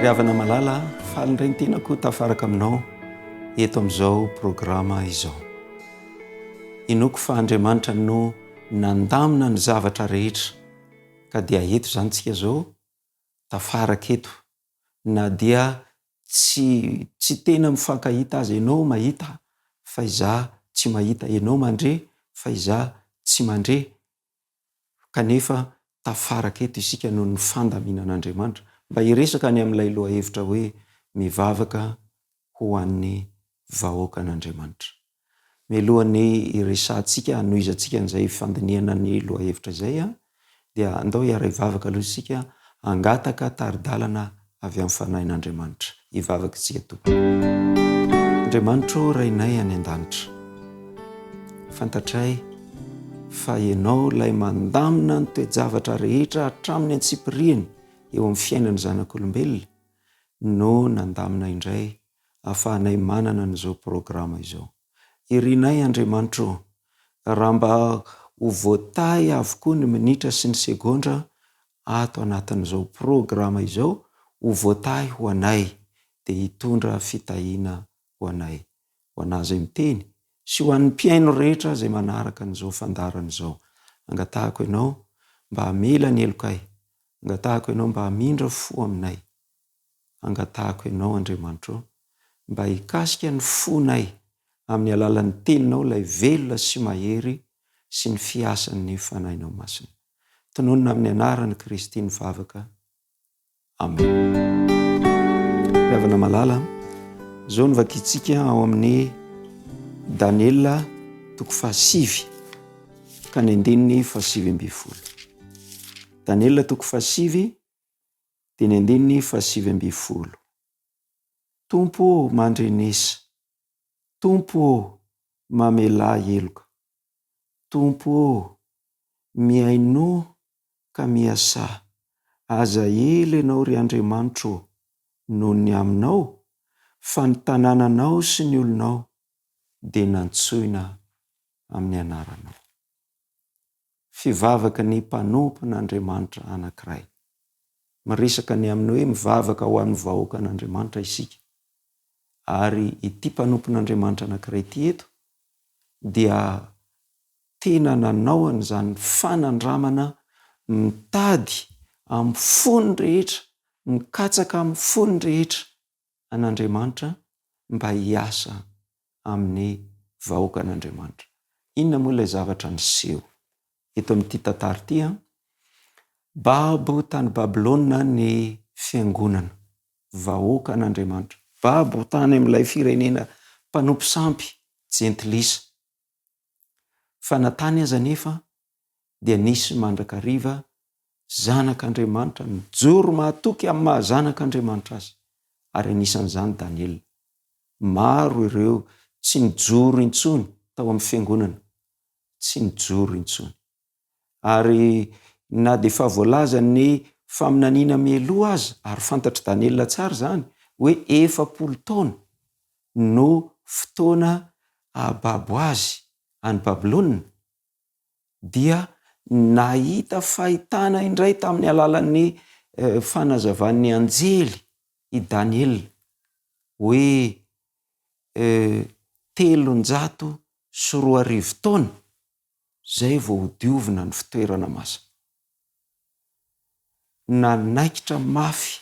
Ry havana malala, faly indray ny tenako tafaraka aminao eto amin'izao programa izao. Inoako fa Andriamanitra no nandamina ny zavatra rehetra ka dia eto izany tsika izao tafaraka eto na dia tsy tsy tena mifankahita aza ianao mahita fa izaho tsy mahita, ianao mandre fa izaho tsy mandre kanefa tafaraka eto isika noho ny fandaminan'Andriamanitra mba hiresaka ny amin'ilay lohahevitra hoe mivavaka ho an'ny vahoakan'Andriamanitra. Mialohan'ny hiresahantsika, hanohizantsika an'izay fandinihana ny lohahevitra izay, dia andao hiara-hivavaka aloha isika, hangataka tari-dalana avy amin'ny Fanahin'Andriamanitra. Hivavaka isika Tompo. Andriamanitra ô, Rainay any an-danitra, fantatray fa Ianao ilay mandamina ny toe-javatra rehetra hatramin'ny antsipiriany eo amin'ny fiainan'ny zanak'olombelona, no nandamina indray ahafahanay manana an'izao programa izao. Irinay Andriamanitra ô, raha mba ho voatahy avokoa ny minitra sy ny segondra ato anatin'izao programa izao, ho voatahy ho anay, dia hitondra fitahiana ho anay, ho anà izay miteny, sy ho an'ny mpihaino rehetra izay manaraka an'izao fandaharana izao. Angatahako Ianao mba hamela ny helokay, Angatahako Ianao mba hamindra fo aminay. Angatahako Ianao, Andriamanitra ô, mba hikasika ny fonay amin'ny alalan'ny Teninao ilay velona sy mahery sy ny fiasan'ny Fanahinao Masina. Tononina amin'ny anaran'i Kristy ny vavaka. Amen. Ry havana malala, izao no vakintsika ao amin'ny Daniela toko fahasivy ka ny andininy fahasivy ambin'ny folo. Daniela toko fahasivy dia ny andininy fahasivy ambin'ny folo. Tompo ô, mandrenesa. Tompo ô, mamelà heloka. Tompo ô, mihainoa ka miasà. Aza ela ianao, ry Andriamanitro ô, noho ny aminao, fa ny tanànanao sy ny olonao dia nantsoina amin'ny anaranao. Fivavaky ny mpanompon'Andriamanitra anankiray. Miresaka ny amin'ny hoe mivavaka ho an'ny vahoakan'Andriamanitra isika. Ary ity mpanompon'Andriamanitra anankiray ity eto dia tena nanao an'izany fanandramana mitady amin'ny fony rehetra, mikatsaka amin'ny fony rehetra an'Andriamanitra mba hiasa amin'ny vahoakan'Andriamanitra. Inona moa ilay zavatra niseho eto amin'ity tantara ity? Babo tany Babylona ny fiangonana, vahoakan'Andriamanitra. Babo tany amin'ilay firenena mpanompo sampy, jentilisa. Fa na tany aza anefa dia nisy mandrakariva zanak'Andriamanitra nijoro mahatoky amin'ny maha zanak'Andriamanitra azy, ary anisan'izany Daniela. Maro ireo tsy nijoro intsony tao amin'ny fiangonana, tsy nijoro intsony. Ary na dia efa voalazan'ny faminaniana mialoha aza, ary fantatr'i Daniela tsara izany, hoe 40 taona no fotoana hahababo azy any Babylona, dia nahita fahitana indray tamin'ny alalan'ny fanazavan'ny anjely i Daniela hoe 2300 taona izay vao hodiovina ny fitoerana masina. Nanaikitra mafy,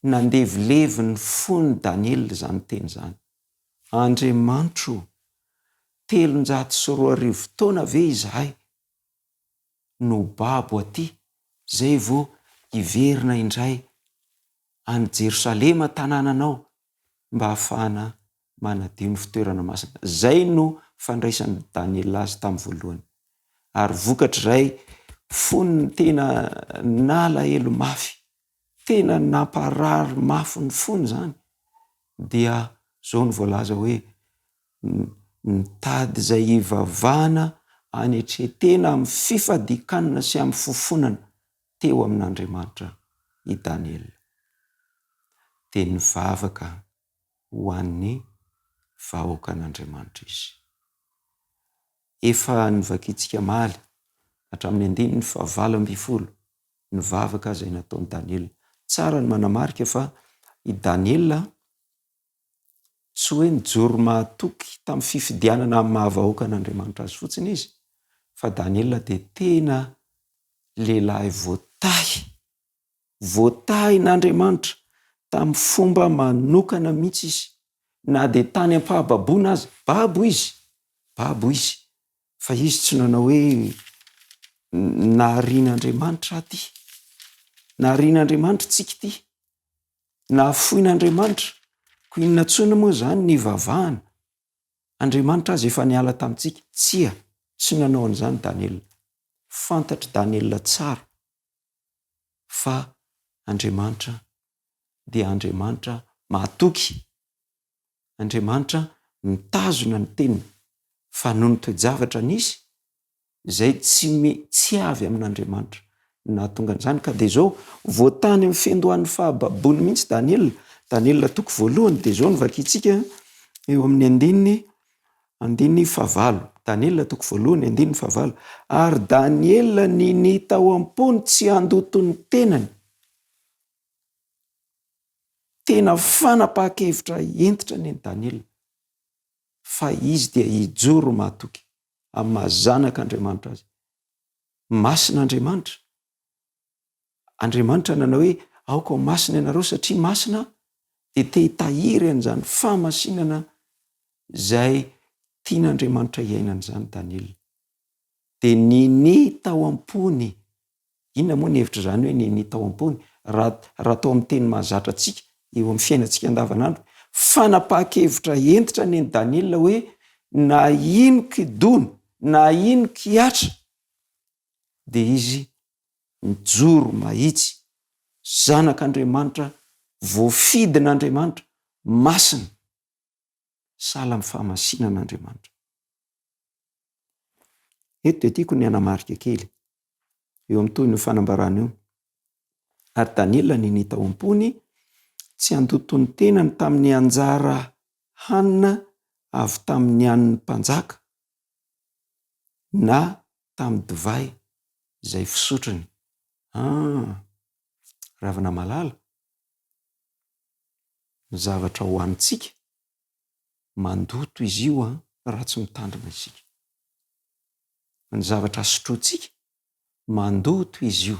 nandevilevy ny fon'i Daniela izany teny izany. Andriamanitro ô, 2300 taona ve izahay no babo aty izay vao hiverina indray any Jerosalema tanànanao mba hahafahana manadio ny fitoerana masina? Izay no fandraisan'i Daniela azy tamin'ny voalohany. Ary vokatr'izay, fony tena nalahelo mafy Tena namparary mafy ny fony izany, dia izao no voalaza hoe, nitady izay hivavahana hanetren-tena amin'ny fifadian-kanina sy amin'ny fofonana teo amin'Andriamanitra i Daniela. Dia nivavaka ho an'ny vahoakan'Andriamanitra izy. Efa novakintsika omaly hatramin'ny andininy fahavalo ambin'ny folo ny vavaka izay nataon'i Daniela. Tsara ny manamarika fa I Daniela tsy hoe nijoro mahatoky tamin'ny fifidianana amin'ny maha vahoakan'Andriamanitra azy fotsiny izy, fa Daniela dia tena lehilahy voatahy, voatahin'Andriamanitra tamin'ny fomba manokana mihitsy izy, na dia tany am-pahababoana aza, babo izy, babo izy, fa izy tsy nanao hoe naharian'Andriamanitra aho ity, naharian'Andriamanitra tsika ity, nahafoin'Andriamanitra, koa inona intsony moa izany ny hivavahana? Andriamanitra aza efa niala tamintsika. Tsia, tsy nanao an'izany Daniela. Fantatr'i Daniela tsara fa Andriamanitra dia Andriamanitra mahatoky. Andriamanitra mitazona ny teniny fa noho ny toe-javatra nisy izay tsy tsy avy amin'Andriamanitra no nahatonga an'izany ka dia izao vao tany amin'ny fiandohan'ny fahababoany mihitsy Daniela, Daniela toko voalohany dia izao no vakintsika eo amin'ny andininy andininy fahavalo, Daniela toko voalohany andininy fahavalo, ary Daniela ninia tao am-pony tsy handoto ny tenany. Tena fanapahan-kevitra hentitra anie ny Daniela fa izy dia hijoro mahatoky amin'ny maha zanak'Andriamanitra azy. Masina Andriamanitra. Andriamanitra nanao hoe aoka ho masina ianareo satria masina aho, dia te hitahiry an'izany fahamasinana izay tian'Andriamanitra hiainana izany Daniela. Dia ninia tao am-pony Inona moa ny hevitr'izany hoe ninia tao am-pony? Raha raha atao amin'ny teny mahazatra antsika, eo amin'ny fiainantsika andavanandro, fanapahan-kevitra hentitra nen'i Daniela hoe na ino kidona, na ino kihatra, dia izy mijoro mahitsy, zanak'Andriamanitra, voafidin'Andriamanitra, masina, sahala amin'ny fahamasinan'Andriamanitra. Eto dia tiako ny hanamarika kely eo amin'ny tohin'io fanambarana io. Ary Daniela ninia tao am-pony tsy handoto ny tenany tamin'ny anjara hanina avy tamin'ny hanin'ny mpanjaka na tamin'ny divay izay fisotrony. Ah, ravina malala, ny zavatra hohanintsika Mandoto izy io an, raha tsy mitandrina isika. Ny zavatra sotrointsika, mandoto izy io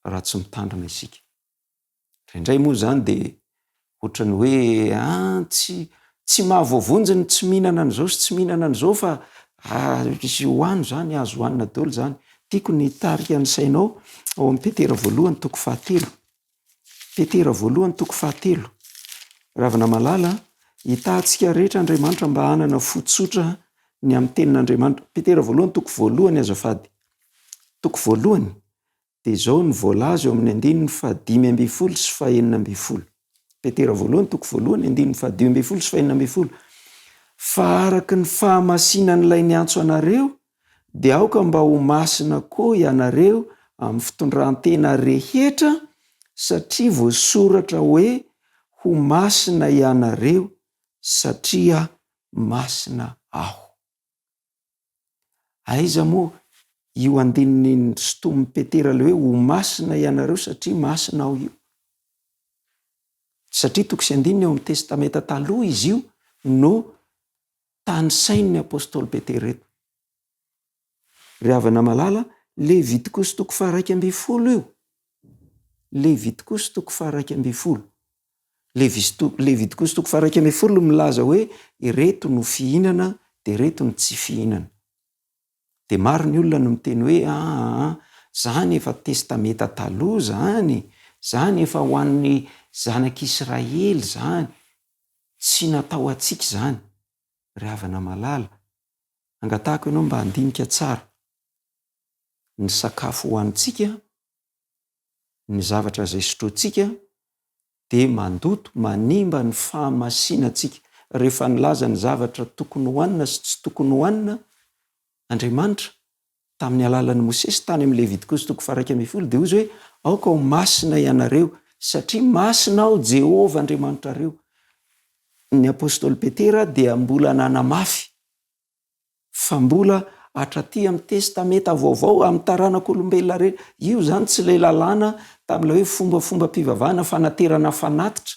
raha tsy mitandrina isika. Indraindray moa izany dia ohatran'ny hoe an, tsy tsy mahavoavonjy ny tsy mihinana an'izao sy tsy mihinana an'izao fa izy hohano izany, azo hohanina daholo izany. Tiako ny hitarika ny sainao ao amin'ny Petera voalohany toko fahatelo. Petera voalohany toko fahatelo. Ravina malala, hitahantsika rehetra Andriamanitra mba hanana fo tsotra ny amin'ny tenin'Andriamanitra. Petera voalohany toko voalohany azafady. Toko voalohany dia izao no voalaza eo amin'ny andininy fahadimy ambin'ny folo sy fahenina ambin'ny folo. Petera voalohany toko voalohany andininy fahadimy ambin'ny folo sy fahenina ambin'ny folo. Fa araka ny fahamasinan'ilay niantso anareo dia aoka mba ho masina koa ianareo amin'ny fitondran-tena rehetra, satria voasoratra hoe, Ho masina ianareo, satria masina Aho. Aiza moa io andininy nosintomin'i Petera ilay hoe ho masina ianareo satria masina Aho io? Satria toko sy andininy ao amin'ny Testamenta Taloha izy io no tanisain'ny apostoly Petera eto. Ry havana malala, Levitikosy toko faha-11 io. Levitikosy toko faha-11. Levitikosy toko faha-11 milaza hoe ireto no fihinana dia ireto no tsy fihinana. Dia maro ny olona no miteny hoe aa, zany efa testamenta taloha zany, zany efa ho an'ny zanak'Israely zany. Tsy natao antsika izany, ry havana malala. Angatahako ianao mba handinika tsara ny sakafo hohanintsika, ny zavatra izay sotrointsika dia mandoto, manimba ny fahamasinantsika. Rehefa nilaza ny zavatra tokony hohanina sy tsy tokony hohanina Andriamanitra, tamin'ny alalan'i Mosesy tany amin'ny Levitikosy toko faha-11 dia hoy izy hoe, Aoka ho masina ianareo, satria masina aho Jehovah Andriamanitrareo. Ny apostoly Petera dia mbola nanamafy fa mbola hatraty amin'ny Testamenta Vaovao, amin'ny taranak'olombelona rehetra, io izany tsy ilay lalàna. tamin'ilay hoe fombafombam-pivavahana fanaterana fanatitra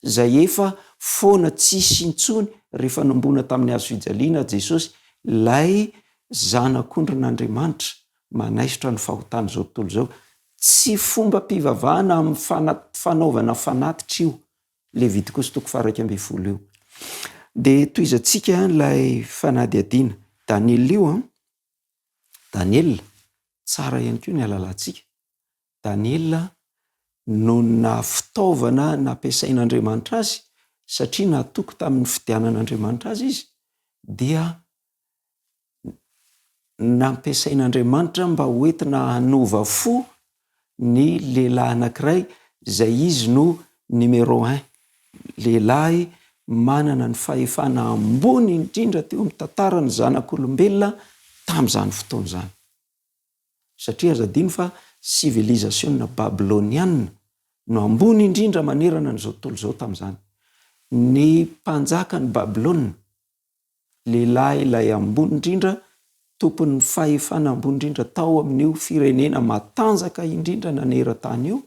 izay efa foana tsisy intsony rehefa nombona tamin'ny hazo fijaliana Jesosy, ilay Zanak'ondrin'Andriamanitra manaisotra ny fahotan'izao tontolo izao. Tsy fombam-pivavahana amin'ny fanaovana fanatitra io Levitikosy toko faha-11 io. Dia tohizantsika ilay fanadihadiana. Daniela io an, Daniela, tsara ihany koa ny halalantsika. Daniela no naha fitaovana nampiasain'Andriamanitra azy satria natoky tamin'ny fidianan'Andriamanitra azy izy dia nampiasain'Andriamanitra mba ho entina hanova fo ny lehilahy anankiray izay izy no numéro un, lehilahy manana ny fahefana ambony indrindra teo amin'ny tantaran'ny zanak'olombelona tamin'izany fotoana izany. Satria aza adino fa sivilizasiona babyloniana no ambony indrindra manerana an'izao tontolo izao tamin'izany. Ny mpanjakan'i Babylona lehilahy ilay ambony indrindra, tompon'ny fahefana ambony indrindra tao amin'io firenena matanjaka indrindra naneran-tany io,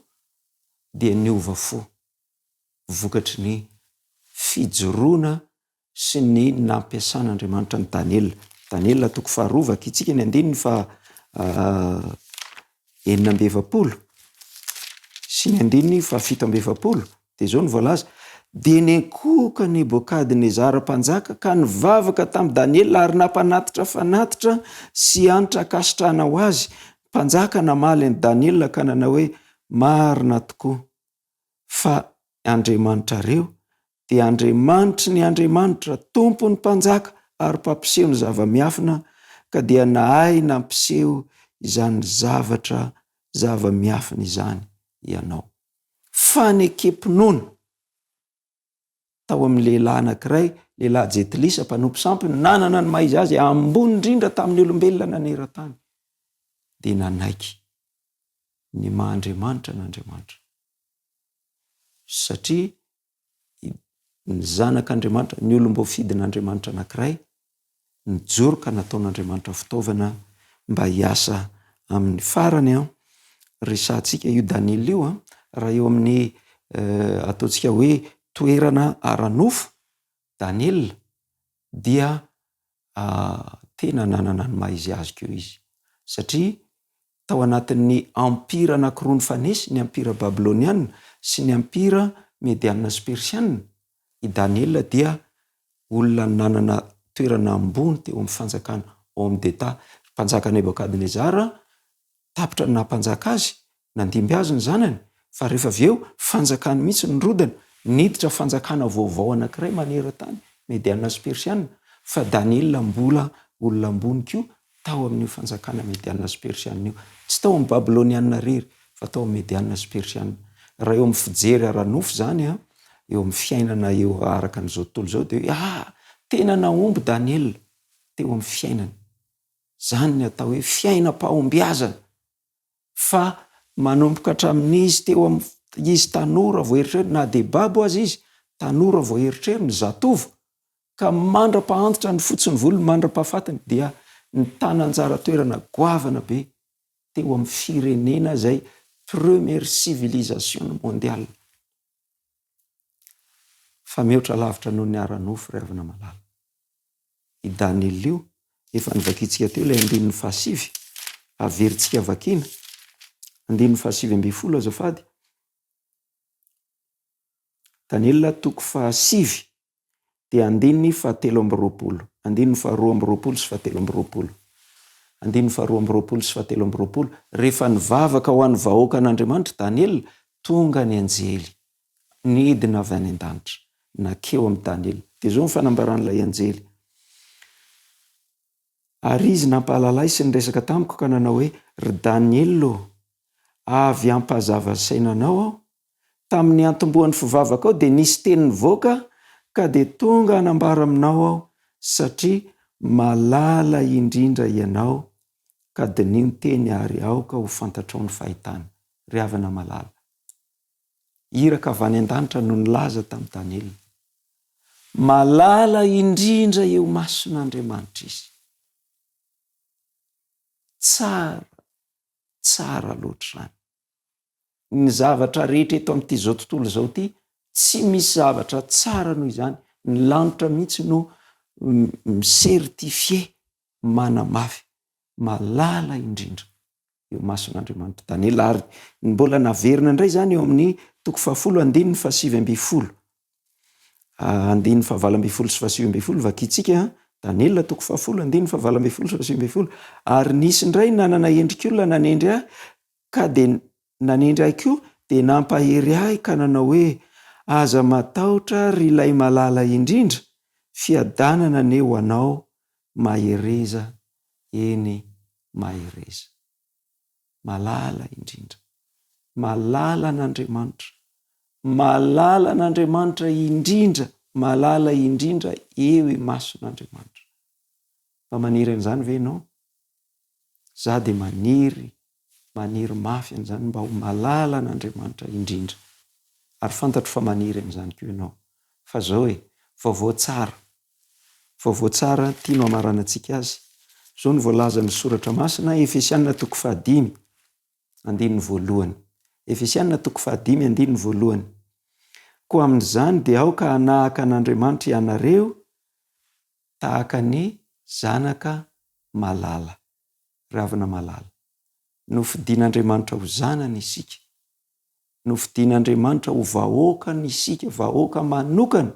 dia niova fo vokatry ny fijoroana sy ny nampiasan'Andriamanitra an'i Daniela. Daniela toko faharoa, vakintsika ny andininy faha 46 sy ny andininy faha 47. Dia izao no voalaza, Dia niankohoka Nebokadnezara mpanjaka ka nivavaka tamin'i Daniela ary nampanatitra fanatitra sy hanitra ankasitrahana ho azy. Ny mpanjaka namaly an'i Daniela ka nanao hoe, Marina tokoa fa Andriamanitrareo dia Andriamanitry ny andriamanitra, Tompon'ny mpanjaka ary mpampiseho ny zava-miafina, ka dia nahay nampiseho izany zavatra zava-miafina izany ianao. Fanekem-pinoana tao amin'ny lehilahy anankiray, lehilahy jentilisa, mpanompo sampy, nanana ny maha izy azy ambony indrindra tamin'ny olombelona naneran-tany, dia nanaiky ny maha Andriamanitra an'Andriamanitra. Satria ny zanak'Andriamanitra, ny olom-boafidin'Andriamanitra anankiray, nijoro ka nataon'Andriamanitra fitaovana mba hiasa amin'ny farany an, resahantsika io Daniela io an, raha eo amin'ny ataontsika hoe toerana ara-nofo, Daniela dia tena nanana ny maha izy azy koa izy, satria tao anatin'ny empira anankiroa nifanesy, ny empira babyloniana sy ny empira mediana sy persiana, i Daniela dia olona nanana toerana ambony teo amin'ny fanjakana, homme d'Etat. Mpanjaka Nebokadnezara, tapitra ny naha mpanjaka azy, nandimby azy ny zanany, fa rehefa avy eo, fanjakany mihitsy nirodana, niditra fanjakana vaovao anankiray maneran-tany, Mediana sy Persiana, fa Daniela mbola olona ambony koa tao amin'io fanjakana Mediana sy Persiana io. Tsy tao amin'ny Babyloniana irery, fa tao amin'ny Mediana sy Persiana. Raha eo amin'ny fijery ara-nofo izany, eo amin'ny fiainana eo araka an'izao tontolo izao, dia hoe, ah, tena nahomby Daniela teo amin'ny fiainany. Izany ny atao hoe fiainam-pahombiazana. Fa manomboka hatramin'izy teo amin'ny, izy tanora vao eritreriny, na dia babo aza izy, tanora vao eritreriny, zatovo, ka mandra-pahantitra ny fotsy ny volony, mandra-pahafatiny, dia nitana anjara toerana goavana be teo amin'ny firenena izay première civilisation mondiale. Fa mihoatra lavitra noho ny ara-nofo ry havana malala. I Daniela io, efa novakintsika teo ilay andininy fahasivy, averintsika vakiana, andininy fahasivy ambin'ny folo azafady. Daniela toko fahasivy dia andininy fahatelo amby roapolo, andininy faharoa amby roapolo sy fahatelo amby roapolo. Andininy faharoa amby roapolo sy fahatelo amby roapolo, rehefa nivavaka ho an'ny vahoakan'Andriamanitra Daniela, tonga ny anjely, nidina avy any an-danitra, nankeo amin'i Daniela. Dia izao ny fanambaran'ilay anjely, Ary izy nampahalala ahy sy niresaka tamiko ka nanao hoe, Ry Daniela ô, avy hampazava saina anao aho, Tamin'ny niantombohan'ny fivavakao dia nisy teny nivoaka ka dia tonga hanambara aminao aho satria malala indrindra ianao ka diniho ny teny ary aoka ho fantatrao ny fahitana. Ry havana malala, iraka avy any an-danitra no nilaza tamin'i Daniela. Malala indrindra eo mason'Andriamanitra izy. Tsara, tsara loatra izany. Ny zavatra rehetra eto amin'ity izao tontolo izao ity, tsy misy zavatra tsara noho izany. Ny lanitra mihitsy no mi-certifier, manamafy, malala indrindra eo imason'Andriamanitra. Daniela ary mbola naverina indray izany eo amin'ny toko fahafolo andininy fahasivy ambin'ny folo. Andininy fahavalo ambin'ny folo sy fahasivy ambin'ny folo vakintsika, Daniela toko fahafolo andininy fahavalo ambin'ny folo sy fahasivy ambin'ny folo. Ary nisy indray nanana endrik'olona nanendry ahy ka dia nanendry ahy koa dia nampahery ahy ka nanao hoe, Aza matahotra ry ilay malala indrindra, fiadanana anie ho anao, mahereza, eny mahereza. Malala indrindra. Malala an'Andriamanitra. Malala an'Andriamanitra indrindra, malala indrindra eo imason'Andriamanitra. Mba maniry an'izany ve ianao? Za dia maniry, maniry mafy an'izany mba ho malala an'Andriamanitra indrindra. Ary fantatro fa maniry an'izany koa ianao. Fa zao e, vaovao tsara, vaovao tsara ity no hamaranantsika azy. Zao no voalazan'ny Soratra Masina, Efesiana toko fahadimy, andininy voalohany. Efesiana toko fahadimy, andininy voalohany. Koa amin'izany dia aoka hanahaka an'Andriamanitra ianareo, tahaka ny zanaka malala, ravina malala. Nofidin'Andriamanitra ho zanany isika. Nofidin'Andriamanitra ho vahoakany isika, vahoaka manokana,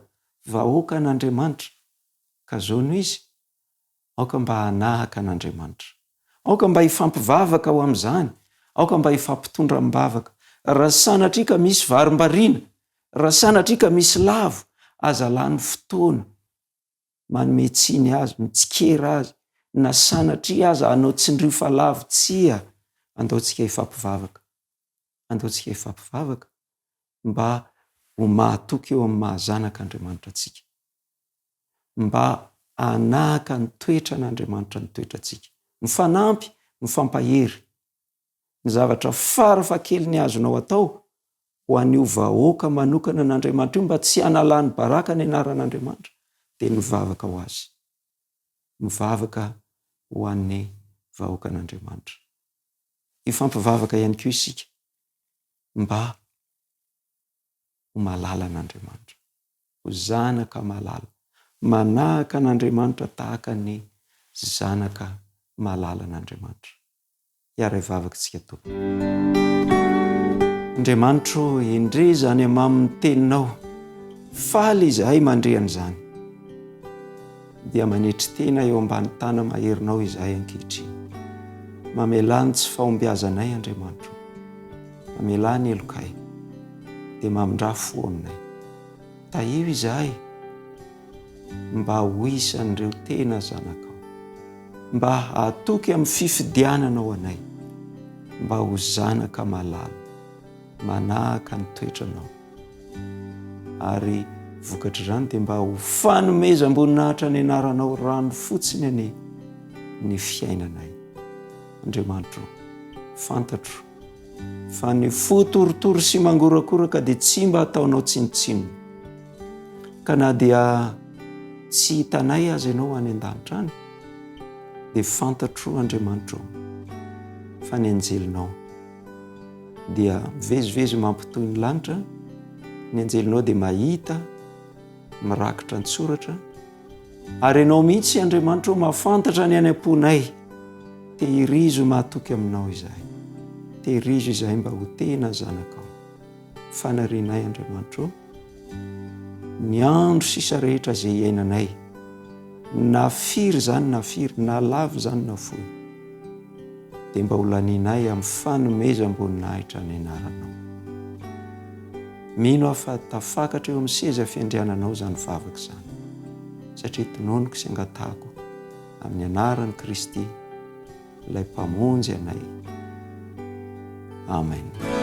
vahoakan'Andriamanitra. Ka zao no izy, aoka mba hanahaka an'Andriamanitra. Aoka mba hifampivavaka ho amin'izany, aoka mba hifampitondra am-bavaka. Raha sanatria ka misy varimbariana, raha sanatria ka misy lavo, aza lany fotoana manome tsiny azy, mitsikera azy, na sanatria aza hanao tsindrio fa lavo, tsia, andao tsika hifampivavaka, andao tsika hifampivavaka mba ho mahatoky eo amin'ny maha zanak'Andriamanitra antsika, mba hanahaka ny toetran'Andriamanitra ny toetrantsika, mifanampy, mifampahery. Ny zavatra farafahakeliny azonao atao ho an'io vahoaka manokana an'Andriamanitra io mba tsy hanalany baraka ny anaran'Andriamanitra dia ny mivavaka ho azy. Mivavaka ho an'ny vahoakan'Andriamanitra. Hifampivavaka ihany koa isika mba ho malala an'Andriamanitra. Ho zanaka malala. Manahaka an'Andriamanitra tahaka ny zanaka malalan'Andriamanitra. Hiara-hivavaka isika Tompo. Andriamanitro ô, endrey izany hamamin'ny Teninao. Faly izahay mandre an'izany. Dia manetry tena eo ambany tana-maherinao izahay ankehitriny. Mamelà ny tsy fahombiazanay, Andriamanitro. Mamelà ny helokay. Dia mamindrà fo aminay. Tahio izahay mba ho isan'ireo tena zanakao. Mba hahatoky amin'ny fifidiananao anay, mba ho zanaka malala, manahaka ny toetranao. Ary vokatr'izany dia mba ho fanomezam-boninahitra ny anaranao rano fotsiny anie ny fiainanay. Andriamanitro, fantatro fa ny fo torotoro sy mangorakoraka dia tsy mba ataonao tsinontsinona. Ka na dia tsy hitanay aza ianao any an-danitra any, dia fantatro Andriamanitro fa ny anjelinao dia mivezivezy mampitohy ny lanitra, ny anjelinao dia mahita, mirakitra an-tsoratra, ary ianao mihitsy Andriamanitro mahafantatra ny any am-ponay. Tehirizo mahatoky aminao izahay. Tehirizo izahay mba ho tena zanakao. Fanirianay Andriamanitro ny andro sisa rehetra izay iainanay, na firy izany na firy, na lava izany na fohy, dia mba ho lanianay amin'ny fanomezam-boninahitra ny anaranao. Mino aho fa tafakatra eo amin'ny seza fiandriananao izany vavaka izany, satria tononiko sy angatahako amin'ny anaran'i Kristy, ilay Mpamonjy anay. Amen.